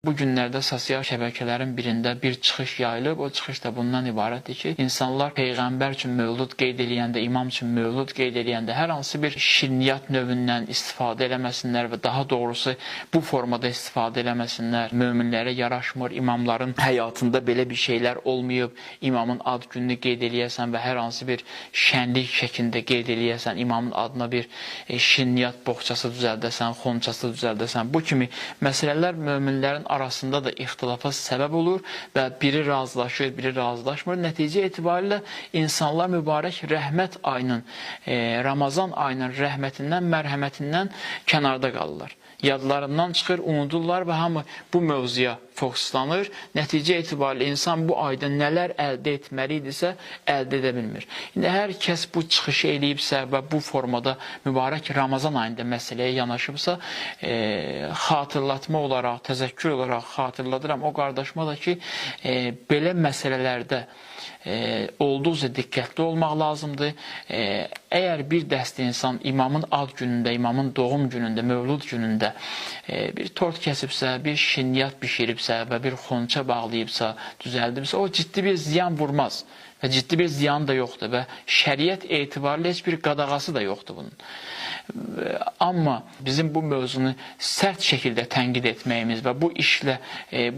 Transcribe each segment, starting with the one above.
Bu günlərdə sosial şəbəkələrin birində bir çıxış yayılıb. O çıxış da bundan ibarətdir ki, insanlar peyğəmbər üçün mövlud qeyd eləyəndə, imam üçün mövlud qeyd eləyəndə hər hansı bir şirniyyat növündən istifadə eləməsinlər və daha doğrusu bu formada istifadə eləməsinlər. Möminlərə yaraşmır, imamların həyatında belə bir şeylər olmayıb. İmamın ad gününü qeyd eləyəsən və hər hansı bir şənlik şəklində qeyd eləyəsən, imamın adına bir şirniyyat boğçası düzəldəsən, xonçası düzəldəsən. Bu kimi məsələlər möminlərin arasında da ixtilafa səbəb olur və biri razılaşır, biri razılaşmır. Nəticə etibarilə insanlar mübarək rəhmət ayının, Ramazan ayının rəhmətindən, mərhəmətindən kənarda qalırlar. Yadlarından çıxır, unudurlar və hamı bu mövzuya fokuslanır. Nəticə etibarilə insan bu ayda nələr əldə etməli idisə, əldə edə bilmir. İndi hər kəs bu çıxışı eləyibsə və bu formada mübarək Ramazan ayında məsələyə yanaşıbsa, xatırlatma olaraq, təzəkkür olaraq xatırladıram o qardaşıma da ki, belə məsələlərdə olduqca diqqətli olmaq lazımdır. Əgər bir dəstə insan imamın ad günündə, imamın doğum günündə, mövlud günündə bir tort kəsibsə, bir şirniyyat bişiribsə və bir xonça bağlayıbsa, düzəldibsə, o ciddi bir ziyan vurmaz və ciddi bir ziyan da yoxdur və şəriət etibarilə heç bir qadağası da yoxdur bunun. Amma bizim bu mövzunu sərt şəkildə tənqid etməyimiz və bu işlə,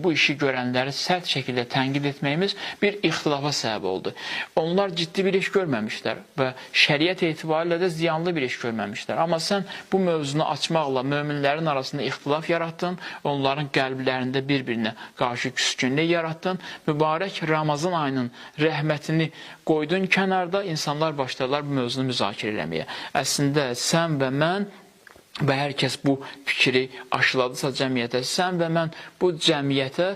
bu işi görənləri sərt şəkildə tənqid etməyimiz bir ixtilafa səbəb oldu. Onlar ciddi bir iş görməmişlər və şəriət etibarilə də ziyanlı bir iş görməmişlər. Amma sən bu mövzunu açmaqla möminlərin arasında ixtilaf yaratdın, onların qəlblərində bir-birinə qarşı küskünlük yaratdın. Mübarək Ramazan ayının rəhmətini qoydun kənarda, insanlar başladılar bu mövzunu müzakirə eləməyə. Əslində sən və mən və hər kəs bu fikri aşıladısa cəmiyyətə, sən və mən bu cəmiyyətə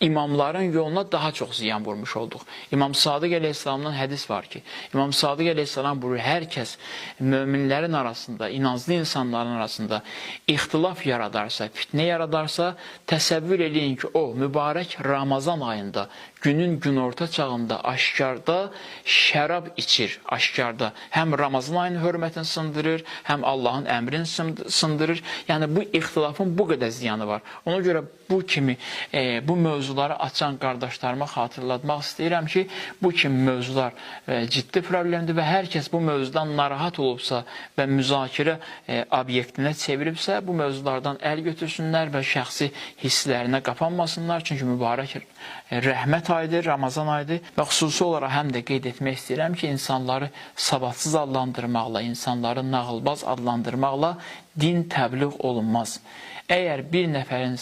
imamların yoluna daha çox ziyan vurmuş olduq. İmam Sadiq əleyhissalamdan hədis var ki, İmam Sadiq əleyhissalam buyurur, hər kəs möminlərin arasında, inanclı insanların arasında ixtilaf yaradarsa, fitnə yaradarsa, təsəvvür eləyin ki, o mübarək Ramazan ayında günün günorta çağında aşkarda şərab içir, aşkarda. Həm Ramazan ayının hörmətini sındırır, həm Allahın əmrini sındırır. Yəni bu ixtilafın bu qədər ziyanı var. Ona görə bu kimi bu mövzuları açan qardaşlarıma xatırlatmaq istəyirəm ki, bu kimi mövzular ciddi problemdir və hər kəs bu mövzudan narahat olubsa və müzakirə obyektinə çeviribsə, bu mövzulardan əl götürsünlər və şəxsi hisslərinə qapanmasınlar. Çünki mübarək rəhmət ayıdır, Ramazan ayıdır və xüsusi olaraq həm də qeyd etmək istəyirəm ki, insanları savadsız adlandırmaqla, insanları nağılbaz adlandırmaqla din təbliğ olunmaz. Əgər bir nəfərin